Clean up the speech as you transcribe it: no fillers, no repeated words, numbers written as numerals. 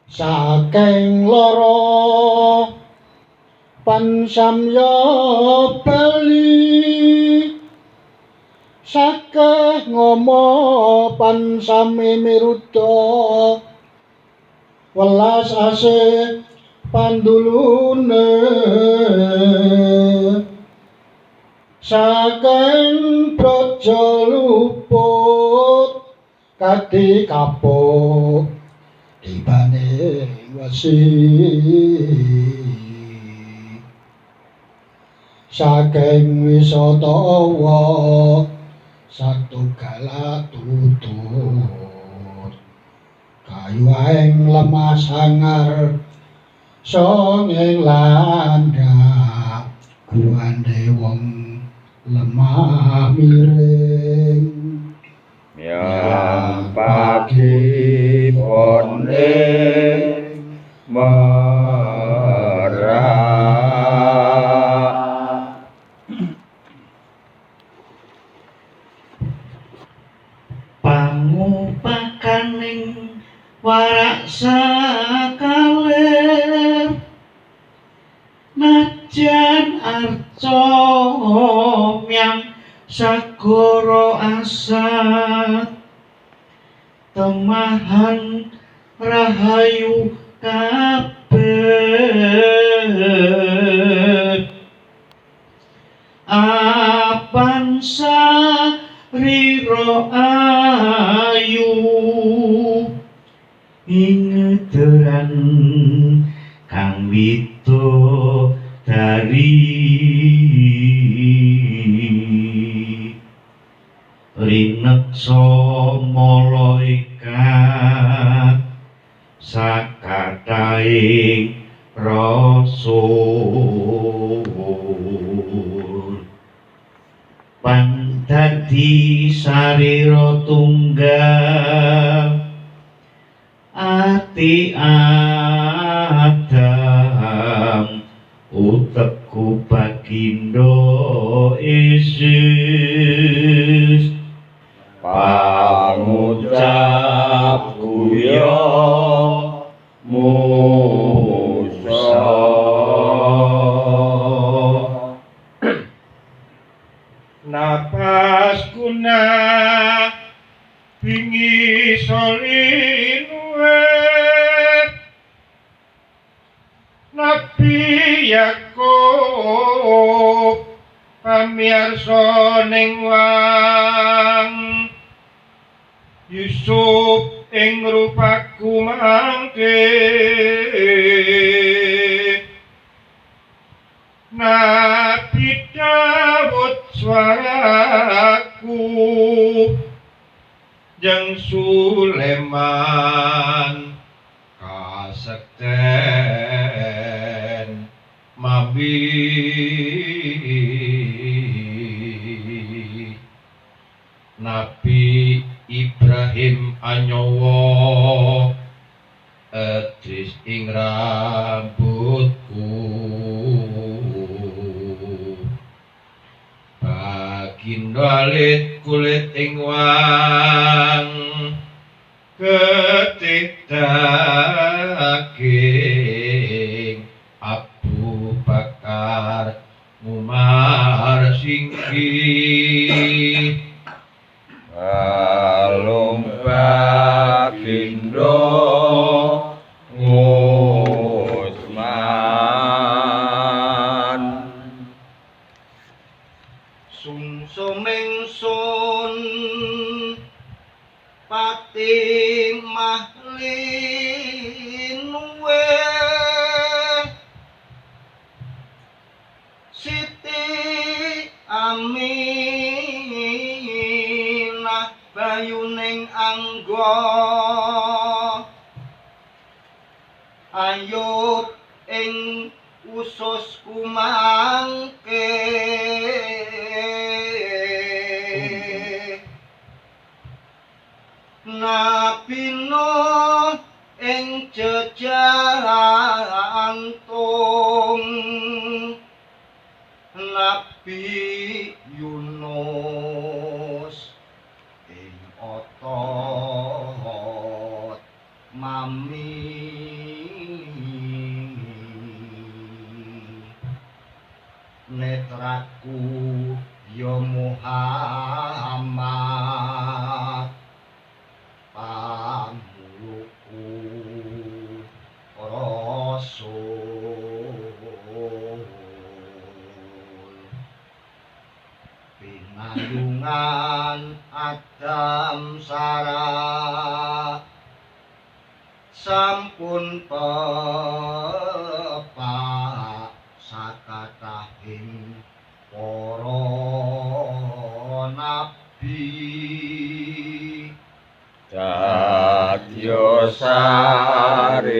Saking loro pansamya bali sakeh ngomo pansami miruda welas asih pandulune saking praja luput kadi kapuk tibane wesi saking wisatawa satunggal tutut kayu aing lemah sangar songeng landhap guande wong lemah miring yang pagi pone merak pangupakaning warak sakalir najan arca myang sagara asat temahan rahayu kabeh apan sarira ayu ing deran kang widodari rineksa malaikat sakathaing rasul pandadi sarira tunggal ati Adam utekku bagindo Yesus pangucap guya Musa napas guna wingi solinwe Nabi Yakub pamirsa ning wang Yusuf ing rupaku mangke Nabi Dawud suaraku jeung Sulaiman kasekten mabi Nabi Ibrahim anyawa edris ing rambutku bagindo alit kulit ing wang getih daging Abu Bakar Umar singki Balung bagindo Ngusman sungsuming sun pati mahlinuwe Siti Aminah bayuning angga ayub ing usus kumangke Nabi Nuh ing jejantung Nabi Yunus ing otot mami Pinayungan Adam Sarah sampun pepak sakatahing para nabi. Dadya sarira